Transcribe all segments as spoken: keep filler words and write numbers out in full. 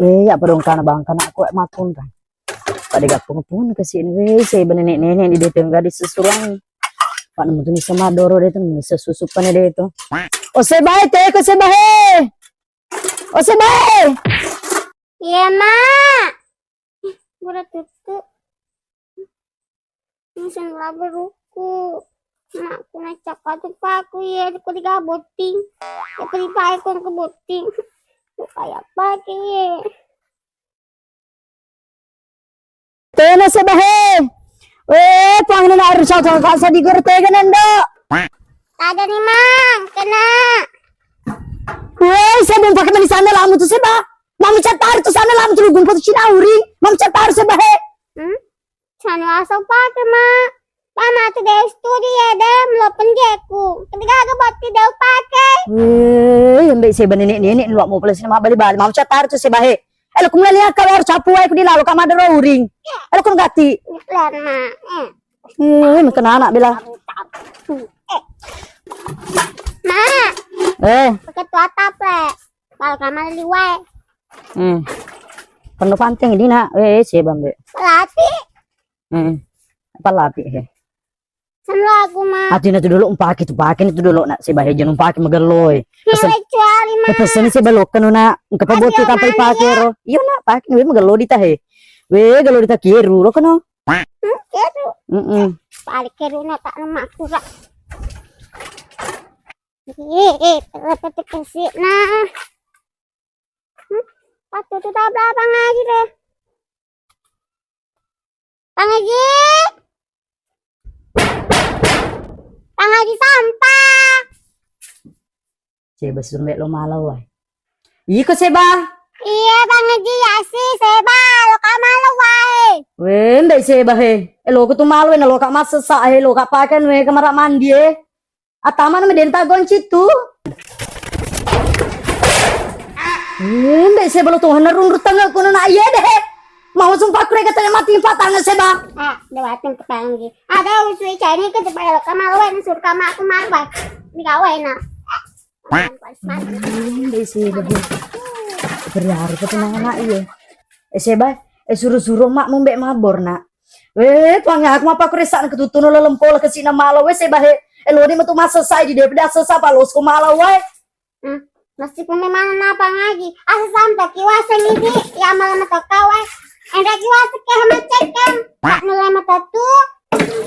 Eh, apa dong kana bangka nak kuat makun kan. Pada gapung pun ke sini, weh, saya nenek-nenek di deteng gadis sesuruhan. Pak nemu tuh bisa madoro deh tuh, bisa susu pane deh tuh. Oh, saya baik teh, ke saya baik. Oh, saya baik. Iya, Mak. Ih, gua udah tutup. Ini sendal baruku. Mak, aku nak cakap tuh paku ya, aku tiga boting. Ya, pergi pakai ke boting. Tuh kayak apa ya? Tena sebahe. Weh, puang nena aru cau tau kasa di gor tega nendo. Tada ni mang, kena. Weh, saya belum pakai mani sana lamu tu seba. Mamu catar tu sana lamu tu lugun potu cina uring. Mamu catar sebahe. Hmm? Sana asal pakai, Mak. Mama tu deh studi ya, deh, lo penjeku. Ketika aku boti deh pakai. Weh, yang baik saya nenek-nenek luak mau pelas nama bali-bali. Mamu catar tu sebahe. Elo ku mulai lihat kau harus capu wae ku dilalo kak madero uring. Elo ku gati. Iklan, Mak. Eh. Eh, mengkena anak bela. Eh. Mak. Eh. Pakai tua tape. Bal kamar liwai. Eh. Penuh panting ini nak. Eh, saya bambe. Lati. Eh. Apa lati he? Sama aku, Mak. Ati na tu dulu umpaki tu pake ni tu dulu nak sebahe jeng umpaki magello e. Pesen. Kecuali, Mak. Pesen ni sebelok kan nak. Engka pa boti tampai pake ro. Iyo nak pake ni we magello di tahe. We gello di takiru ro keno. Hmm, keru. Mm-mm. Balik keru nak tak lemak kurang. Eh, eh, terus tu kasih nah. Hmm, patu tu tak berapa ngaji deh. Pangaji. Pangaji sampah. Seba surumbe lo malau wae. Iko seba. Iya, Pangaji, ya si seba lo ka malau wae. Weh, ndai seba he. Eh, lo ko tu malau na lo ka masesa he, lo ka pakan we kamar mandi e. Atamana medenta gonci tu. Ndai seba lo tuhan runru tengah kuno na iye deh. Mau sumpah kurega tanya mati patang seba. Ah, dewatin kepanggil. Ada usui cani ke depan lo kamar wen sur kamar aku marwai. Di kawai na. Ndai seba. Beri hari ke tenang anak iye. Eh seba, eh suruh-suruh mak mumbe mabor nak. Weh, tuang aku mapa kuresa na ketutuno laleng pola kesina malo weh seba he. Eh, lo ni metu masesa di depda sesa pa lo sko malo wae. Hmm. Mesti pun memang napa ngaji. Asa sampai kiwasa ngidi ya malam metoka wae. Enda kiwasa ke macet kan. Tak nilai mata tu.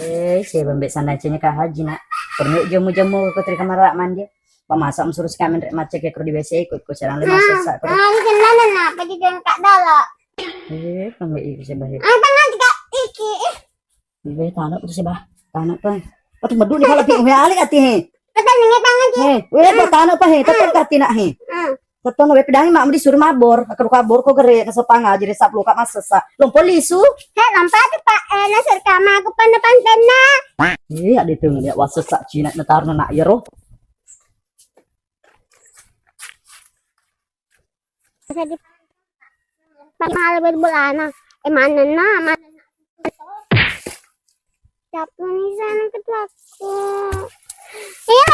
Eh, saya bambe sana cenya kak haji nak. Perlu jamu-jamu ke tri kamar mandi. Pamasa suruh si kamen rek macet ke kru di W C ikut ku serang lima sesa kru. Ah, ini kenapa di dengkak dala. Eh, kami iki seba he. Ah, tangan juga iki. Eh. Ibe tanah tu seba. Tanah tu. Patu medu ni pala pi uhe alik ati he. Kata nengah tangan ki. He, weh pa tanah pa he, tetep kati nak he. Hmm. Tetep we pedang mak mudi suruh mabor, aku kabor ko gere na sepanga jadi saplu ka masesa. Lompo lisu. He, lompo tu pak, eh, nasur kama aku panda pantenna. Eh, ada tu ngeliat wasesa Cina na tarna nak yero. Jadi Pak malu berbulana. Eh, mana na, mana na. Capung ni sana ketuaku. Iya,